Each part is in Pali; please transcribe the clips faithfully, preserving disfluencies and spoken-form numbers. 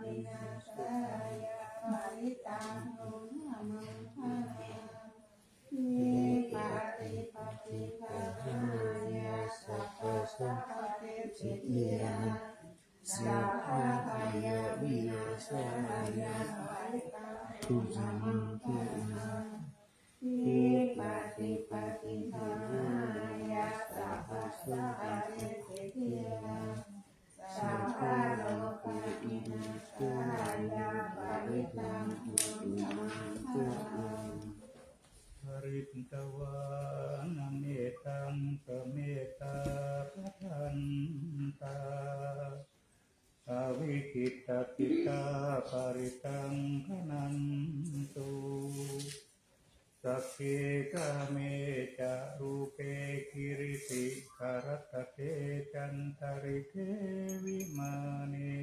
vināsāya parittaṃ brūtha maṅgalaṃ. Vipattipaṭibāhāya sabbasampattisiddhiyā sabbabhayavināsāya parittaṃ brūtha maṅgalaṃ. Vipattipaṭibāhāya sabbasampattisiddhiyā sabbarogavināsāya parittaṃ brūtha maṅgalaṃ. Pharitvāna mettaṃ samettā bhadantā avikkhittacittā parittaṃ bhaṇantu. Sagge kāme ca rūpe girisikharataṭe cantalikkhe vimāne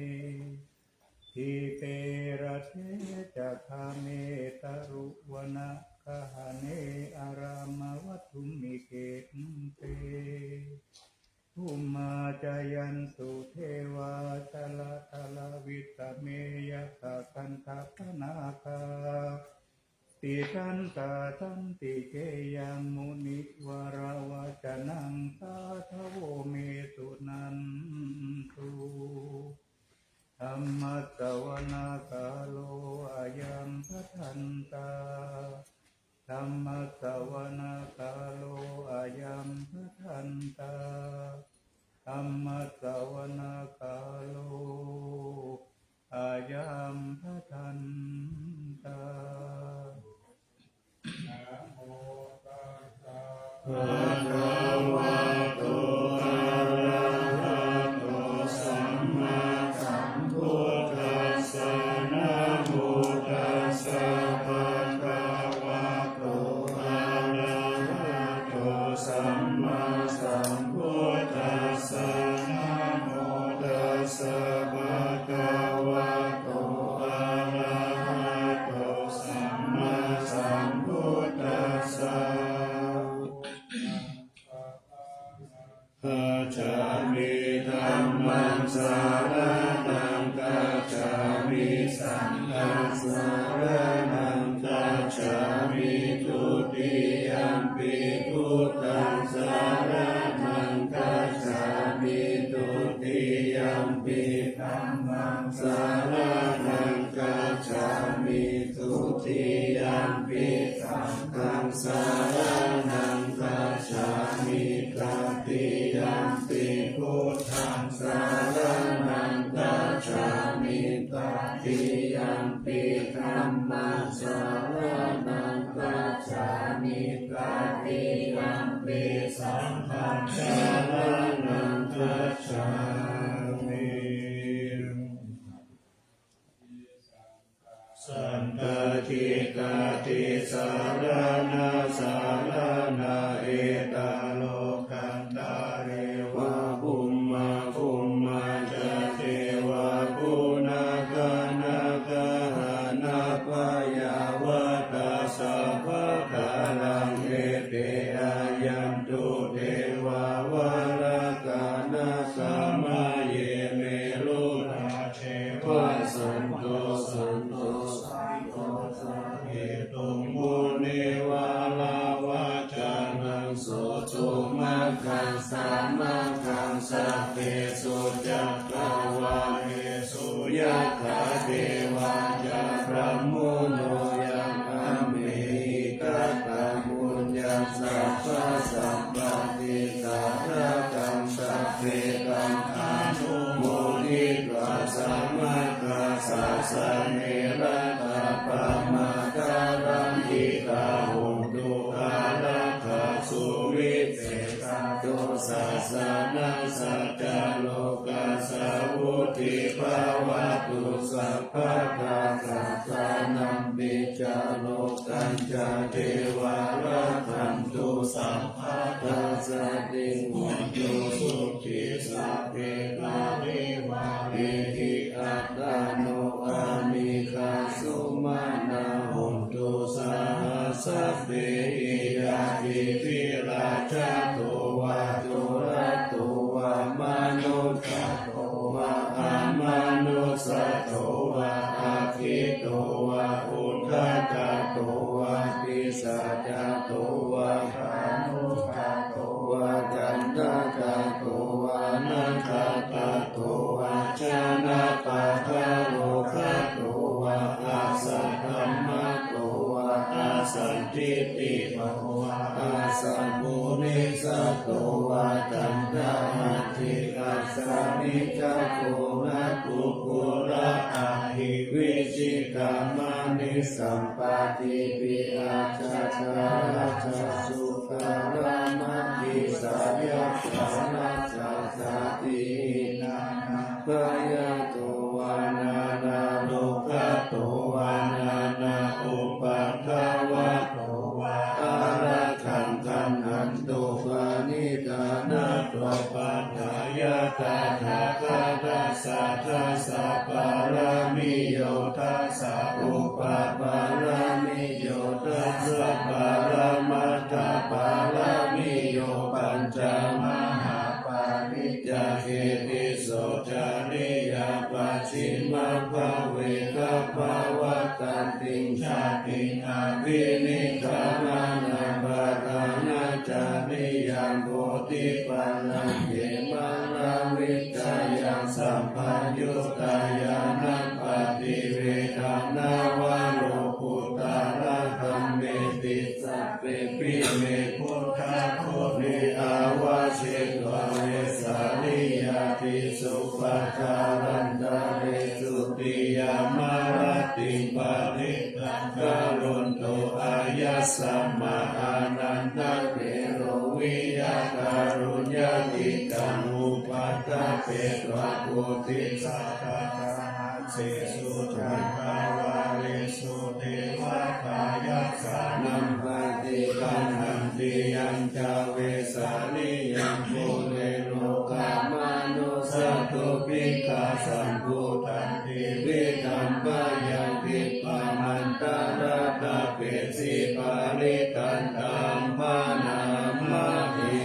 dīpe raṭṭhe ca gāme taruvanagahane arāmavatthumhi khette bhummā cāyantu devā jalathalavisame yakkhagandhabbanāgā tiṭṭhantā santike yaṃ munivaravacanaṃ sādhavo me suṇantu. Dhammassavanakālo ayambhadantā. Dhammassavanakālo ayambhadantā. Dhammassavanakālo ayambhadantā. Namo tassa bhagavato arahato sammāsambuddhassa. Namo tassa bhagavato arahato sammāsambuddhassa. Namo tassa bhagavato arahato sammāsambuddhassa. Gacchāmi. Dhammaṃ saraṇaṃ gacchāmi. Saṅghaṃ saraṇaṃ gacchāmi. Dutiyampi buddhaṃ saraṇaṃ gacchāmi. Dutiyampi dhammaṃ saraṇaṃ gacchāmi. Dutiyampi saṅghaṃ saraṇaṃ gacchāmi. Tatiyampi buddhaṃ saraṇaṃ gacchāmi. Tatiyampi dhammaṃ saraṇaṃ gacchāmi. Tatiyampi saṅghaṃ saraṇaṃ gacchāmi. Saṅghaṭṭhikātisaraṇasaraṇā etha lokantare va bhummā bhummā ca devā guṇāgā nāgā hanapayyā vā tassa pākāraṃ ete āyantu devā varakkhanā samaye merurāje va santo santo santo sahetuṃ munivaravacanaṃ sotumaggaṃ sāmaggaṃ sabbesu cakkavāḷesu yattha devā ca brahmuno yaṃ amhehi kataṃ puññaṃ sabbasampattisiddhiyā taṃ anumoditvā samaggā sāsane ratā pamāṇakāraṃ hitvā hontu ārakkhā suviseṭṭhā. Sāsanassa ca lokassa vuḍḍhī bhavatu sabbadā. Sāsanampi ca lokañca devā rakkhantu sabbadā. Sotthī hontu sukhī sabbe parivaṇehi attāno anīghā sumanā hontu saha sabbehi ñātibhi. Rājato vā corato vā manussato vā amanussato to va dandhānaṭṭhikassa miccako na kukkura ahi vicchikamaṇisappadīpi ajjhattaracchasūkaramahiṃsayakkharakkhajātīhi nānābhayato va nānārogato va nānāupaddavato va ārakkhaṃ gaṇhantu paṇidhānaṃ. Dvappaṭ ṭhāya tathāgatassa dasa pāramiyo dasa upapāramiyo dasa paramatthapāramiyo pañca mahāpariccāge tisso cariyā pacchimabbhave gabbhāvakkantiṃ jātiṃ abhinikkhamanaṃ brahmacariyaṃ bodhipallaṅke māravijayaṃ sabbaññutañāṇappaṭivedhaṃ navalokuttaradhammeti sabbepime buddhaguṇe āvajjitvā vesāliyā tīsu pākārantaresu tiyāmarattiṃ parittaṃ karonto āyasmā ānandathero viya kāruññacittaṃ upaṭṭhapetvā koṭisatasahassesu cakkavāḷesu devatā yakkha ṇānaṃ paṭiggaṇhanti yañca vesāliyaṃ pure rogāmanussadubbhikkhasambhūtantividhaṃ bhayaṃ khippamantaradhāpesi parittaṃ taṃ bhaṇāmahe.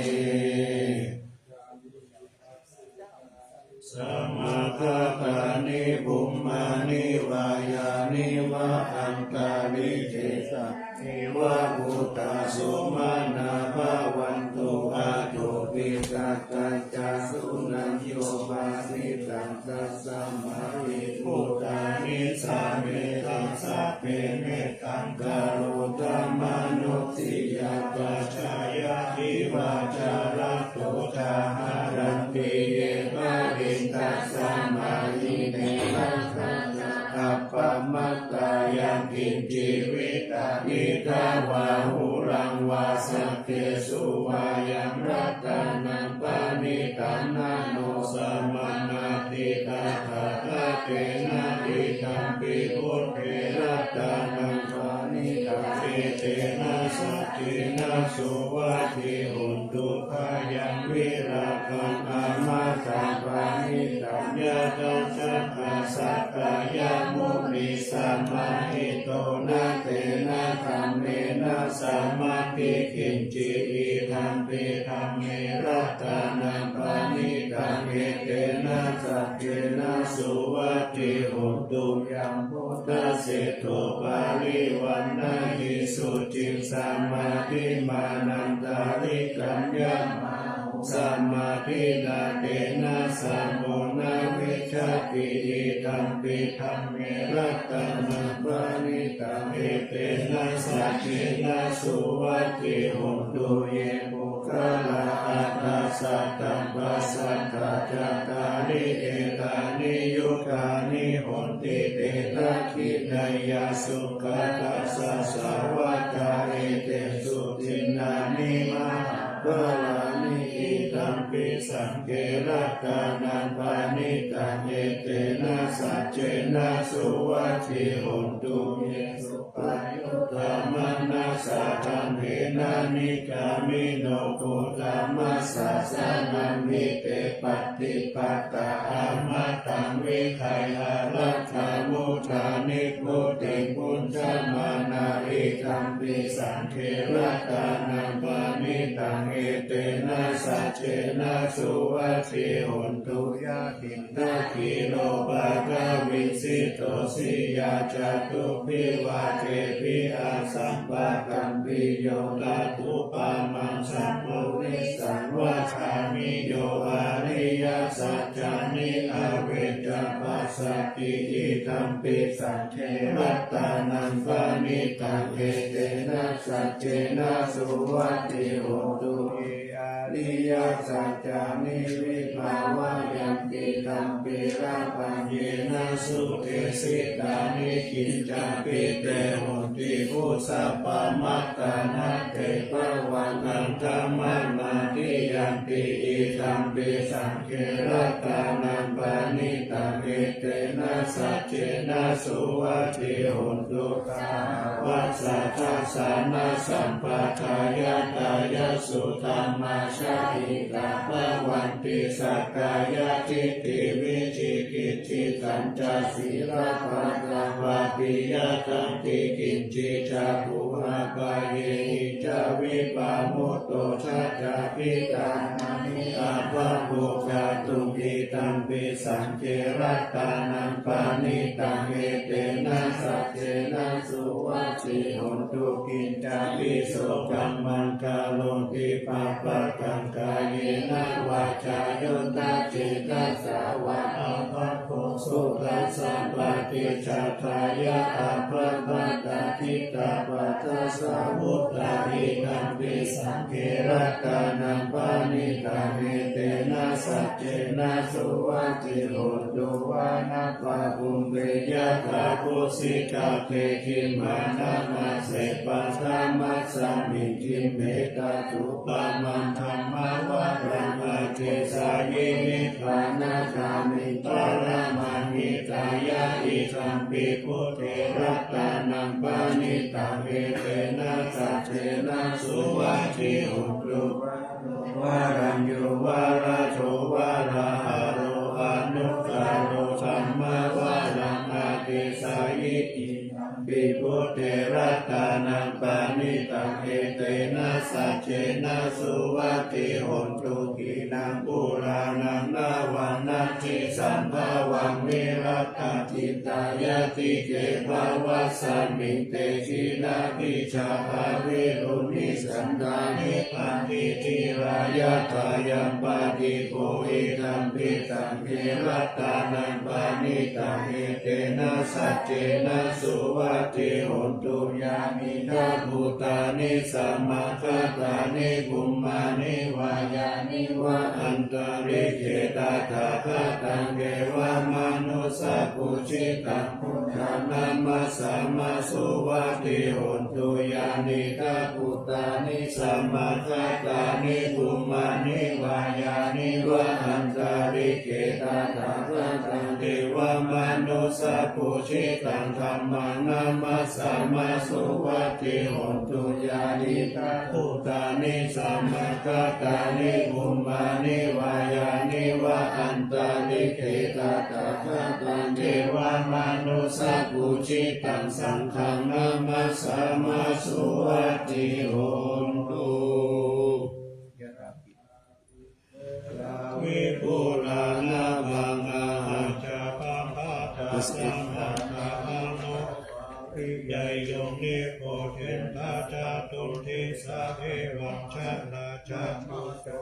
Samāgatāni bhummāni vā yāni va antalikkhe sāni va bhūtā sumanā bhavantu athopi sakkacca suṇantu bhāsitaṃ. Tasmā hi bhūtā nisāmetha sabbe mettaṃ karotha mānusiyā pajāya iva ca ratto ca haranti ye baliṃ. Tasmā hi ne rakkhatha appamattā yaṃ kiñci vittaṃ idha vā huraṃ vā saggesu vā yaṃ ratanaṃ paṇītaṃ na no samaṃ atthi tathāgatena idampi buddhe ratanaṃ paṇītaṃ etena saccena suvatthi hotu. Khayaṃ virāgaṃ amataṃ paṇītaṃ yadajjhagā sakyamunī samāhito na tena dhammena samatthi kiñci idampi dhamme ratanaṃ paṇītaṃ etena saccena suvatthi hotu. Yaṃ buddhaseṭṭho parivaṇṇayī suciṃ samādhimānantarikaññamāhu samādhinā tena samo na vijjati idampi dhamme ratanaṃ paṇītaṃ etena saccena suvatthi hotu. Ye puggalā aṭṭha sataṃ pasatthā cattāri etāni yugāni honti te dakkhiṇeyyā sugatassa sāvakā etesu dinnāni mahapphalāni idampi saṅghe ratanaṃ paṇītaṃ etena saccena suvatthi hotu. Ye suppayuttā manasā daḷhena nikkāmino gotamasāsanamhi te pattipattā amataṃ vigayha laddhā mudhā nibbutiṃ bhuñjamānā idampi saṅghe ratanaṃ paṇītaṃ etena saccena suvatthi hotu. Yadi dakkhiṇo pādavisito siyā catubbhi vātebhi asampakampiyo tathūpamaṃ sappurisaṃ vadāmi yo ariyasaccāni avecca passati idampi saṅghe ratanaṃ paṇītaṃ etena saccena suvatthi hotu. Ye ariyasacchāni vibhāvayanti tampi labhaṃ yena sudesitāni. Kiñcāpi te honti bhusappamattā, na te bhavaṃ aṭṭhamamādiyanti. Idampi saṅghe ratanaṃ paṇītaṃ, etena saccena suvatthi hotu. Gahāva saha dassanasampadāya, kāyasuddhā majjhā hita bhavanti. Sakkāyadiṭṭhi vicikicchitañca, sīlabhātā vāpi yadatthi kiñci, cakkhuṃ apāyehi ca vippamutto, na caṃ abhiṭhānāni abhabbo kātuṃ. Idampi saṅghe ratanaṃ paṇītaṃ, etena saccena suvatthi hotu. Kiñcāpi so kammaṃ karoti pāpakaṃ, kāyena vācāyuda cetasā vā, abhabbo so tassa paṭicchadāya, abhabbatā khittappa tassa vuttā. Idampi saṅghe ratanaṃ paṇītaṃ, etena saccena suvatthi hotu. Anākulā pubbe yathā, mūsikkhate khīṇā nāma, se paṭhamasmiṃ khīṇe tathūpamaṃ, dhammavaraṃ adesayī nibbānagāmiṃ paramaṃ hitāya. Idampi buddhe ratanaṃ paṇītaṃ, etena saccena suvatthi hotu. Varaññū varado varāharo, anuttaro dhammavaraṃ adesayī. Idampi buddhe ratanaṃ paṇītaṃ, etena saccena suvatthi hotu. Khīṇaṃ purāṇaṃ navaṃ natthi sambhavaṃ, virattacittāyatike bhavasmiṃ, te khīṇabījā avirūḷhichandā, nibbanti dhīrā yathāyampadīpo. Idampi saṅghe ratanaṃ paṇītaṃ, etena saccena suvatthi hotu. Yānīdha bhūtāni samāgatāni, bhummāni vā yāni va antalikkhe, tathāgataṃ devamanussapūjitaṃ, buddhaṃ namassāma suvatthi hotu. Yānīdha bhūtāni samāgatāni, bhummāni vā yāni va antalikkhe, tathāgataṃ devamanussapūjitaṃ, dhammaṃ namassāma suvatthi hotu. Yānīdha bhūtāni samāgatāni, bhummāni vā yāni va antalikkhe, tathāgataṃ devamanussapūjitaṃ, saṅghaṃ namassāma suvatthi hotu. Vipulā navaṃ gahābhaddhaṃ, aṭṭha sataṃ anupaveyyuṃ, nigghajjhentā catuddisā devā, jalā catubbhujā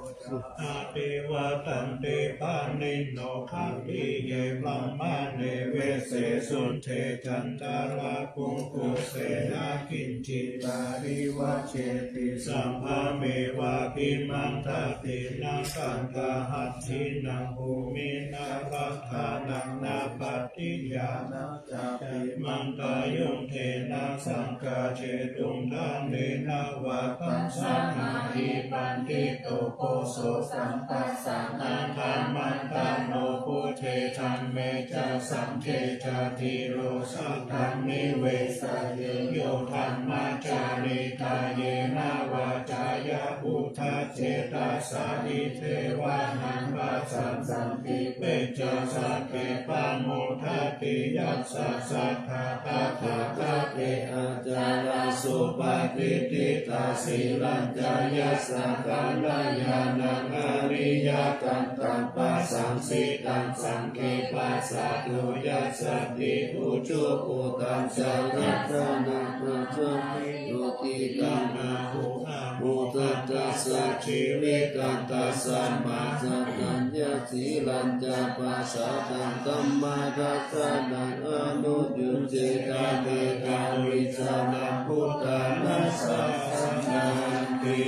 ādi vatanti pāṇino. Khattiye brāhmaṇe vesse, sudde candarāpukuse, na kiñci tarivacchati, sabbamevābhimandyati. Na kaṇṭahatthiṇaṃ bhūmi nābadhānaṃ, na pattiyā na cāpi mantāyuddhena, saṅghajeṭṭhuṃ ṭhānena vā, taṃ sannayhi paṇḍito poso. Sabbasamayammānantaṃ no buddhe dhamme ca saṅghe ca, dhīro saddhaṃ nivesaye, yo dhammacārī kāyena vācāya, buddhacetasā idheva naṃ, pasassanti pañcasate pamodati. Yassa saddhā tathāgate ācarā, supatiṭṭhitā sīlañca, yassa kalyāṇaṃ ariyakantaṃ, pasassanti saṅghe passato, yassāti ujubhūtaṃ. Ca rakkhaṇatthāya yutikaṃ āhu, āhutattassa jīvitattassa, mā sattaṃ yasīlañca pasādaṃ, dhammadassanaṃ anuyuñjena, mettāvicarabhujāna sāsanampi.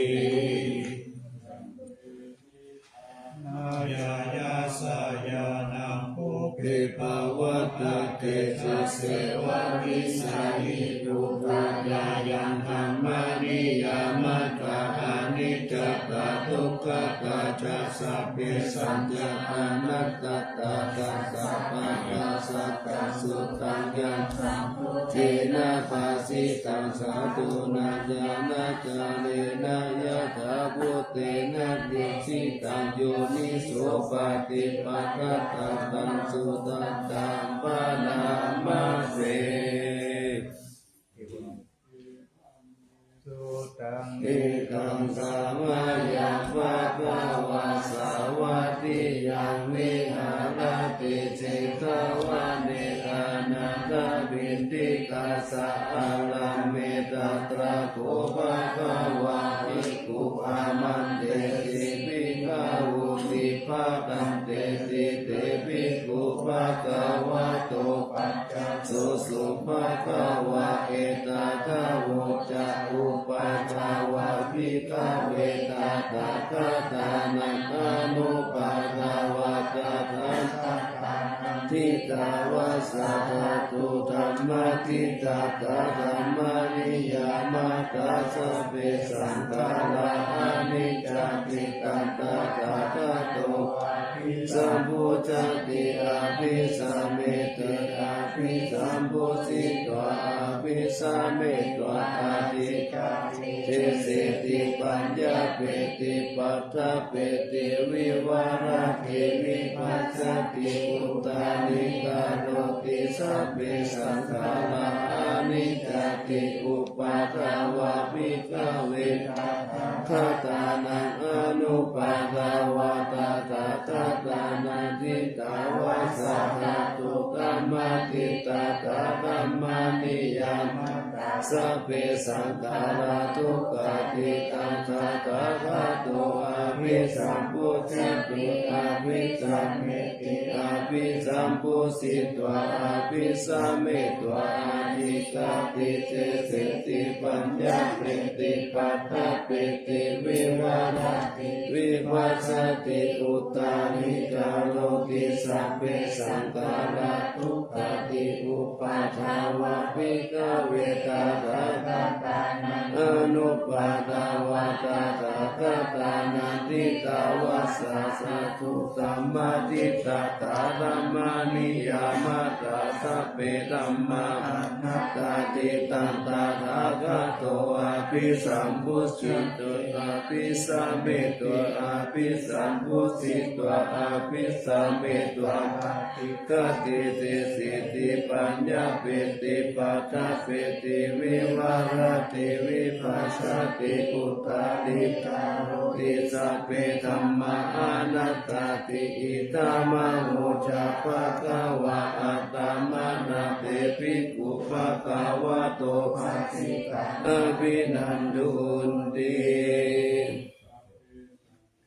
pavattati. Tasseva vijjāhi puggalā yaṃ dhammaṃ niyāmatā aniccatā dukkhatā ca sabbesañca anattā. Tattha sabbadassaṃ taṃ suttaṃ yaṃ sambuddhena bhāsitaṃ sadhunaṃ ñāṇāgarena yathābhūtena nikkhittaṃ yoniso paṭipattatā taṃ suddhaṃ brahmāsi. Sutaṃ. Ekaṃ samayaṃ bhagavā sāvatthiyaṃ viharati jetavane anantapindikassa ārāme. Tatra kho bhagavā bhikkhū āmantesi bhikkhavoti. Bhadanteti te bhikkhū bhagavato paccassosuṃ. Bhagavā etadavoca: Uppādā vā bhikkhave tathāgatānaṃ anuppādā vā tathāgatānaṃ ṭhitā va sā dhātu dhammaṭṭhitatā dhammaniyāmatā sabbe saṅkhārā aniccāti. Taṃ tathāgato abhisambujjhati abhisameti. Abhisambujjhitvā abhisametvā ādicchāti deseti paññapeti paṭṭhapeti vivarati vibhajati uttānīkaroti sabbe saṅkhārā aniccāti. Uppādā vā bhikkhave tathāgatānaṃ anuppādā vā tathāgatānaṃ ṭhitā va sā dhātu dhammaṭṭhitatā dhammaniyāmatā sabbe saṅkhārā dukkhāti. Taṃ tathāgato abhisambujjhati abhisameti. Abhisambujjhitvā abhisametvā ādicchāti deseti paññapeti paṭṭhapeti vivarati vibhajati uttānīkaroti sabbe saṅkhārā dukkhāti. Uppādā vā bhikkhave tathāgatānaṃ anuppādā vā tathāgatānaṃ ṭhitā va sā dhātu dhammaṭṭhitatā dhammaniyāmatā sabbe dhammā anattāti. Taṃ tathāgato abhisambujjhati abhisametvā abhisambujjhitvā abhisametvā ādi ccati deseti paññapeti paṭṭhapeti vivarati vibhajati uttānīkaroti sabbe dhammā anattāti. Idamavoca bhagavā. Attamanā te bhikkhū bhagavato bhāsitaṃ abhinandunti.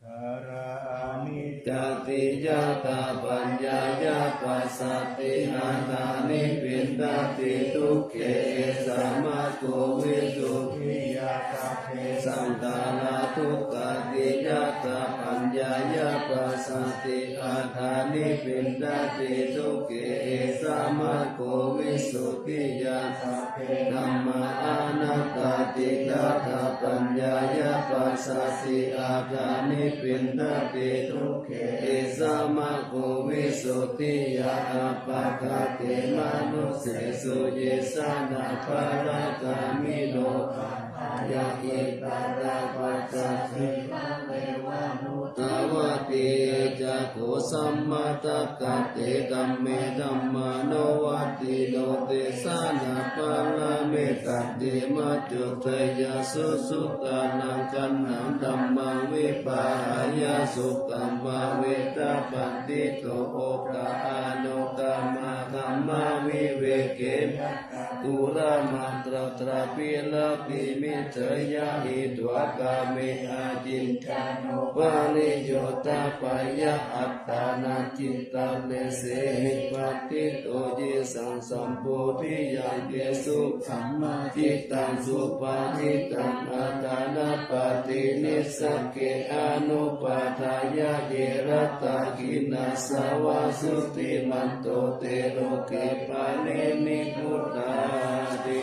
Saṅkhārā aniccāti yathāpaññāya passati attānipiṇḍati dukkhena. Esa maggo visuddhiyā. Sabbe saṅkhārā dukkhāti yathāpaññāya passati attānipiṇḍati dukkhena. Esa maggo visuddhiyā. Sabbe dhammā anattāti yathāpaññāya passati attānipiṇḍati dukkhena. Esa maggo visuddhiyā. Appakāte mānusesu ye janappaḷāgāmino pāpāya etadā passati mamaṃ eva bhūtā vatti. Ecca kho samantagghāte dhamme dhammānuvattino te janappaḷametanti. Majjhu tayassu sukalaṅkanaṃ dhammaṃ vibhāya sukhaṃ bhāvetabbaṃ ṭhito oghānukkamā dhammā vivekena caturāmaṭṭhatrābhilapiṃ itthiya hitvā kāme acindano pariyodapāya attānaṃ cittaṃ nesehi paṭṭhito. Yesaṃ sambodhiyaṃ kesu sammādiṭṭhaṃ subhāsitaṃ atthānapaṭinissagge anupādāya ye rattāginassavā jutimanto te loke paranibbutāti.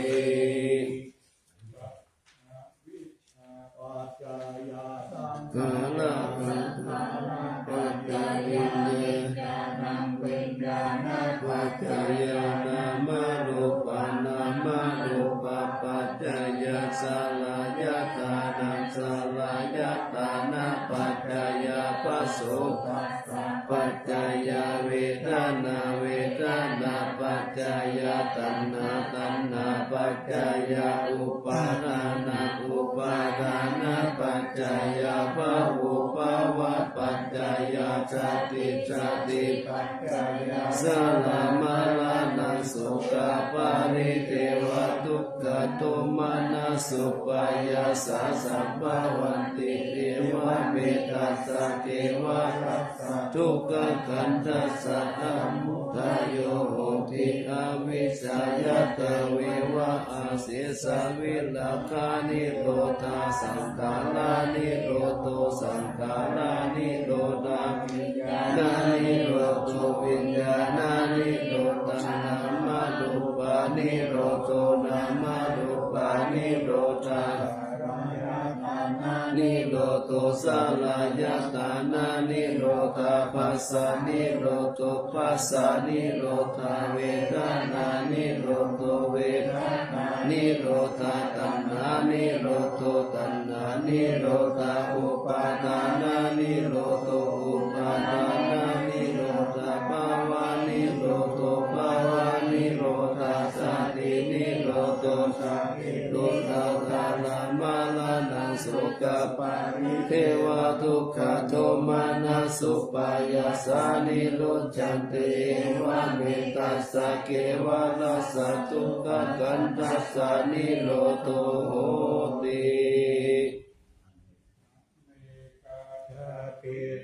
Saṅkhārappaṭicca viññāṇapaccayā nāmarūpanāmarūpapaccayā saḷāyatānasaḷāyatānapaccayā phasso paccayā vedanā vedanāpaccayā taṇhā taṇhāpaccayā upādānā upādānapaccayā bhavo bhavapaccayā jāti jātipaccayā jarāmaraṇaṃ sokaparidevadukkhadomanassupāyāsā sambhavanti evametassa kevalassa dukkhakandhassa samudayo hoti. Avijjāya tveva asesavirāganirodho saṅkhāranirodho saṅkhāranirodhā viññāṇanirodho viññāṇanirodhā nāmarūpanirodho nāmarūpanirodhā nirodho saḷāyatānanirodhā phassanirodho phassanirodhā vedanānirodho vedanānirodhā taṇhānirodho taṇhānirodhā upādānanirodho upādānanirodhā bhavanirodho bhavanirodhā jātinirodho jātirodhā jarāmaraṇaṃ sokaparidevadukkhadomanassupāyāsā nirujjhanti evametassa kevalassa dukkhakandhassa nirodho hoti.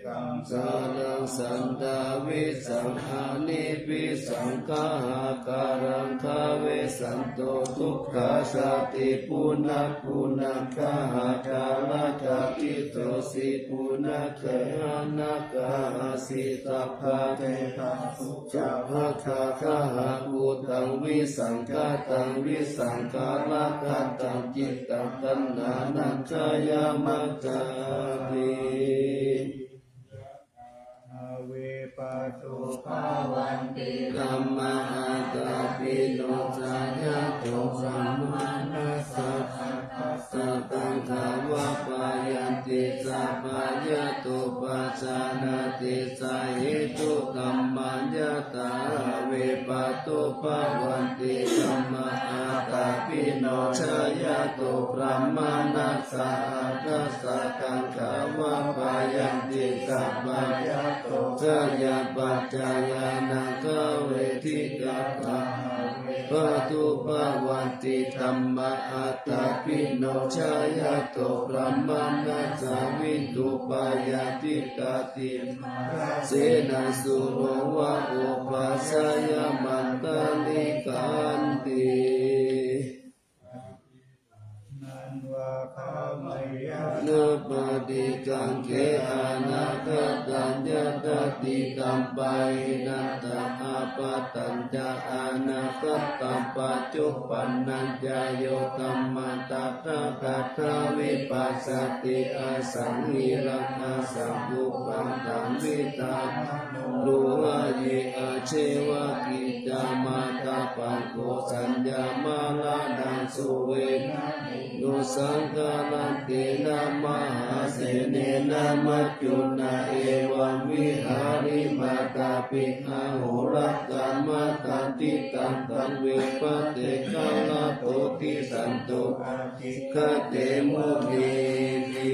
Saṃsāraṃ santavicchaṃ anibbisaṃ gahakāraṃ gavesanto dukkhajāti punappunaṃ gahakāraṃ gahetuṃ si punaggahanaggahaṃ si tabbā te tasu ca bhagā gahakūṭaṃ visaṅkhataṃ visaṅkhāragataṃ cittaṃ taṇhānaṃ khayamajjhati. Yathā nābhipatto bhavanti dhammā ātāpino jāyato brāhmaṇassa atthassa taṅkha va pāyanti ca pāyato pajānāti ca hetu dhammā yathā ābhipatto bhavanti dhammā ātāpino jāyato brāhmaṇassa atthassa taṅkha va pāyanti ca pāyato jāyapaccayānaṃ gavedhi yathā ābhipatto bhavanti dhammā ātāpino jāyato brāhmaṇassa vidhūpāyati tadimārasenaṃ sūno va obhāsayamantalikkhanti. Nappaṭikaṅkhe anāgataṃ yadatītaṃ pahīnantaṃ appattañca anāgataṃ paccuppannañca yo dhammaṭṭhānaṃ tathā vipassati asaṃhiraṃ asaṅkuppaṃ taṃ viddhā manubrūhaye. Ajjeva kiccā mātā paggo saññā maraṇaṃ suvedanayo saṅgarantena mahāsenena maccunā evaṃvihārimātāpiṃ ahorattamatanditaṃ taṃ ve bhaddekarattoti santo ācikkhate munīti.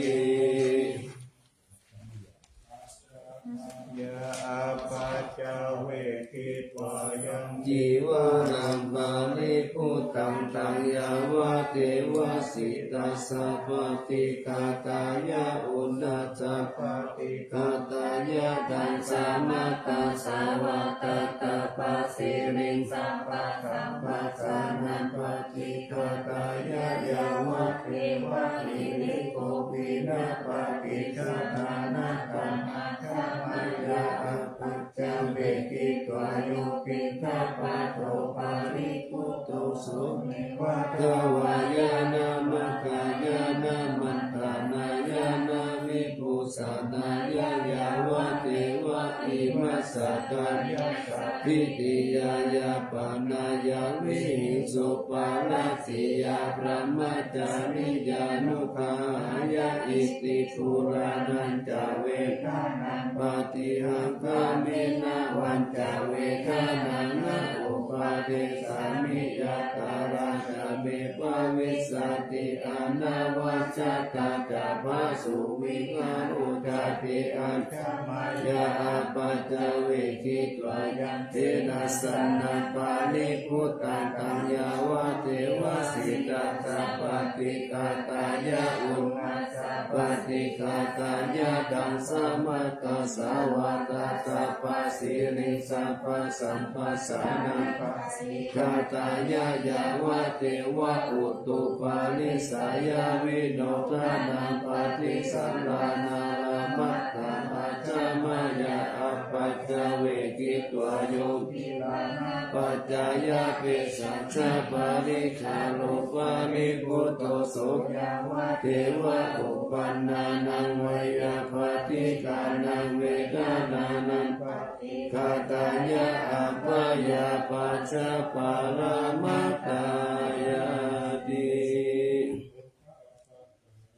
Yā ābhācā veditvā yaṃ cīvaraṃ paribhuttaṃ, taṃ yāvadeva sītassa paṭighātāya, uṇhassapaṭighātāya, dassamattasāvadhantapassiriṃsapasamphassānapaṭighātāya, yāvadeva hirikopinapaṭicchādanatthaṃ, ajja mayā apaccavekkhitvā, yo piṇḍapāto paribhutto, so neva davāya na madāya na maṇḍanāya na vibhūsanāya, yāvadeva imassa kāyassa ṭhitiyā yāpanāya vihiṃsuparatiyā brahmacariyānuggahāya. Iti purāṇañca vedanaṃ paṭihaṅkhāmi, navañca vedanaṃ uppādessāmi, yātrā ca me bhavissati anavajjatā ca phāsuvihāro cāti. Ajja mayā apaccavekkhitvā, yaṃ senāsanaṃ paribhuttaṃ, taṃ yāvadeva sītassa paṭighātāya, uṇhassa paṭighātāya, dassamattasāvadhantapassiriṃsapasamphassānapaṭighātāya, yāvadeva utuparissayavinodanaṃ paṭisallānārāmatthaṃ, ajja mayā apaccavekkhitvā, yo gilānapaccayabhesajjaparikkhāro paribhutto, so yāvadeva uppannānaṃ veyyābādhikānaṃ vedanānaṃ paṭighātāya, abyāpajjhaparamatāyāti.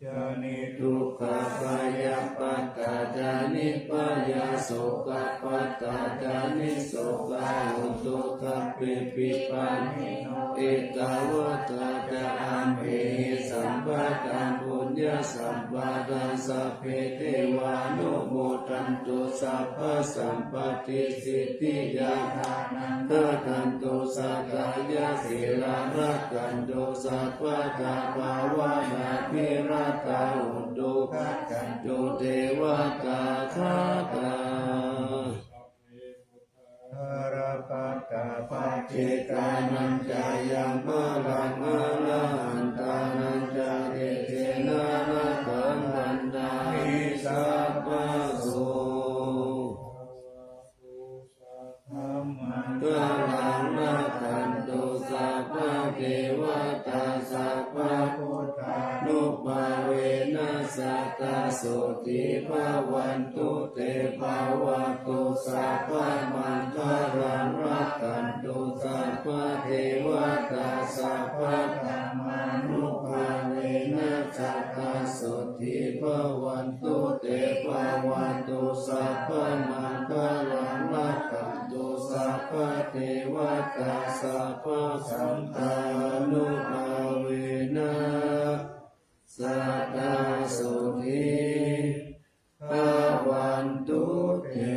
Ca niddukkhā bhayappattā ca nibbhayā, sokappattā ca nissokā, hontu sabbepi pāṇino. Ettāvatā ca amhehi, sambhataṃ puññasampadaṃ, sabbe devānumodantu, sabbasampattisiddhiyā. Dānaṃ dadantu saddhāya, sīlaṃ rakkhantu sabbadā, bhāvanābhiratā hontu, gacchantu devatāgatā. Dārapattā paccekānañca yaṃ balaṃ, arahantānañca tejena, rakkhaṃ bandhāmi sabbaso. Maṅgalaṃ rakkhantu sabbadevatā, sabbabuddhānubhāvena, sadā sotthī bhavantu te. Bhavatu sabbamaṅgalaṃ, rakkhantu sabbadevatā, sabbadhammānubhāvena, sadā sotthī bhavantu te. Bhavatu sabbamaṅgalaṃ, rakkhantu sabbadevatā, sabbasaṅghānubhāvena, sadā sotthī bhavantu te.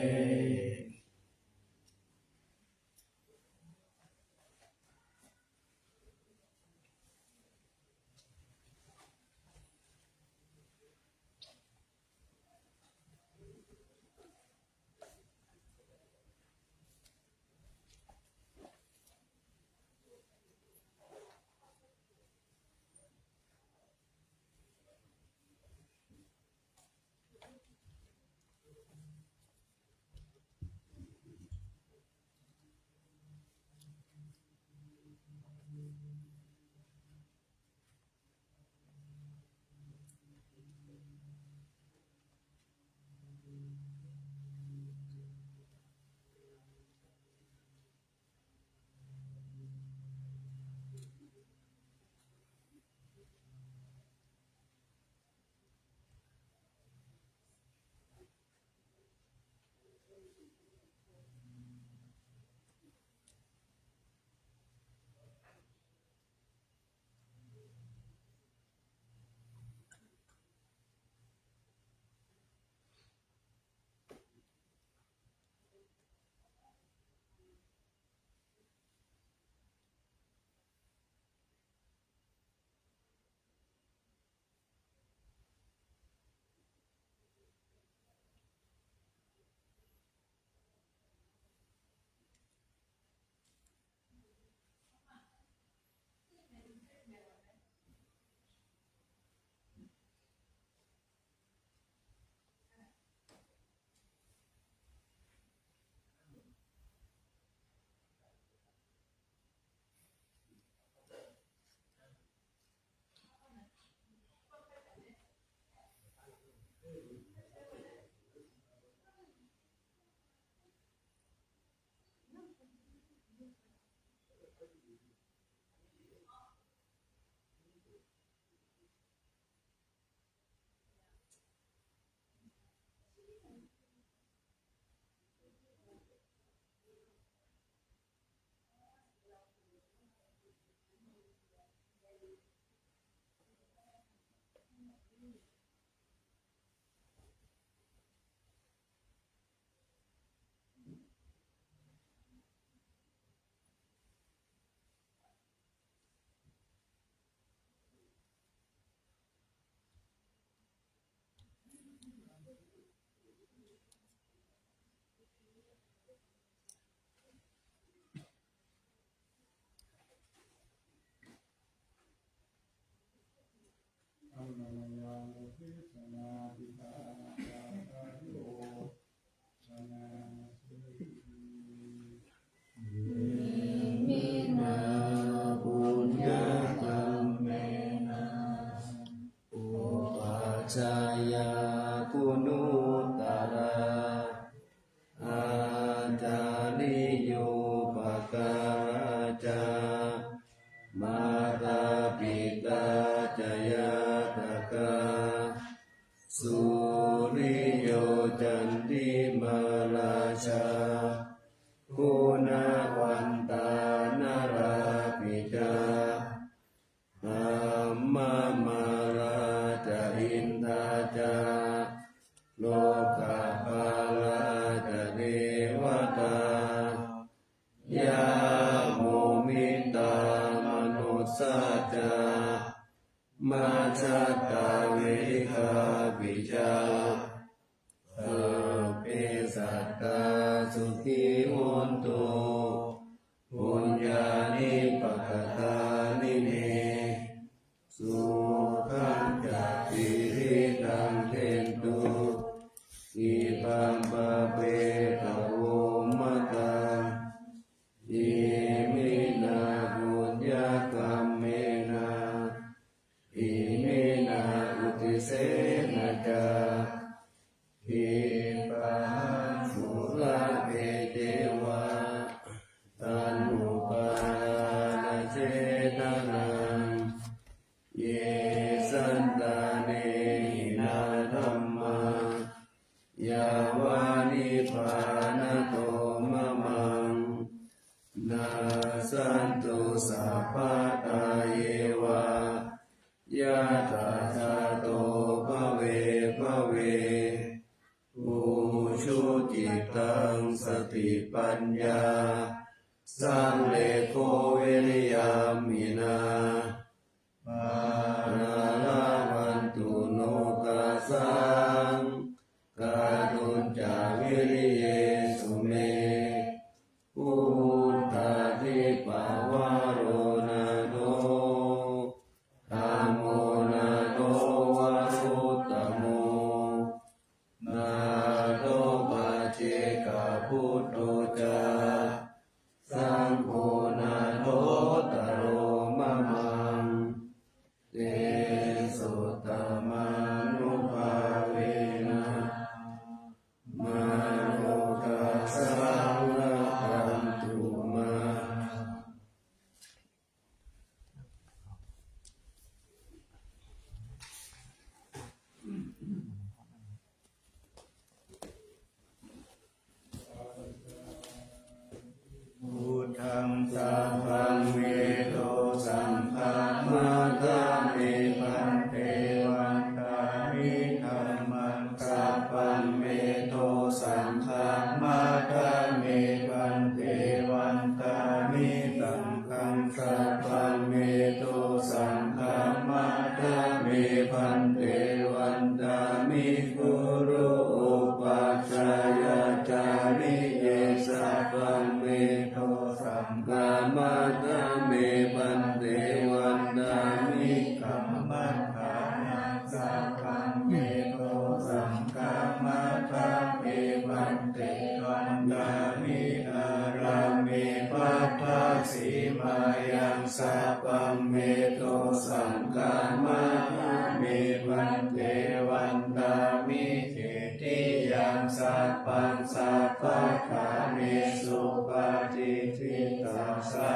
Iminā puññakammena upajjhāyā guṇuttarā ācariyūpakārā ca mātā pitā ca ñātakā suriyo candimā rājā guṇavantā narāpi ca brahmamārā ca indā ca lokapālā ca devatā yamo mittā manussā ca majjhattā verikāpi ca sabbe sattā sukhī hontu puññāni pakatāni me sukhañca tividhaṃ dentu khippaṃ pāpetha vomataṃ. Iminā puññakammena iminā uddisena ca khippāhaṃ sulabhe ceva taṇhupādānachedanaṃ. Ye santāne hinā dhammā yāva nibbānato mamaṃ nassantu sabbadā yeva yattha jāto bhave bhave. Ujucittaṃ satipaññā sallekho viriyamhinā mārā labhantu nokāsaṃ kātuñca viriyesu me. Buddhādhipavaro nātho dhammo nātho varuttamo nātho paccekabuddho ca saṅgho nāthottaro mamaṃ. Tesottamānubhāvena mārokāsaṃ labhantu mā. Buddhaṃ sabbaṃ me do saṅghaṃ matha me bhante vandāmi dhammaṃ sabbaṃ me do saṅghaṃ matha me bhante vandāmi saṅghaṃ sabbaṃ me do saṅghaṃ matha me bhante vandāmi guru upajjhāyācariye sabbaṃ me do saṅghaṃ matha me bhante vandāmi kammaṭṭhānaṃ sabbaṃ me do saṅghaṃ matha me bhante vandāmi ārāme pattha sīmāyaṃ sabbaṃ me do saṅghaṃ matha me bhante vandāmi cetiyaṃ sabbaṃ sabbaṭṭhānesu patiṭṭhitaṃ sā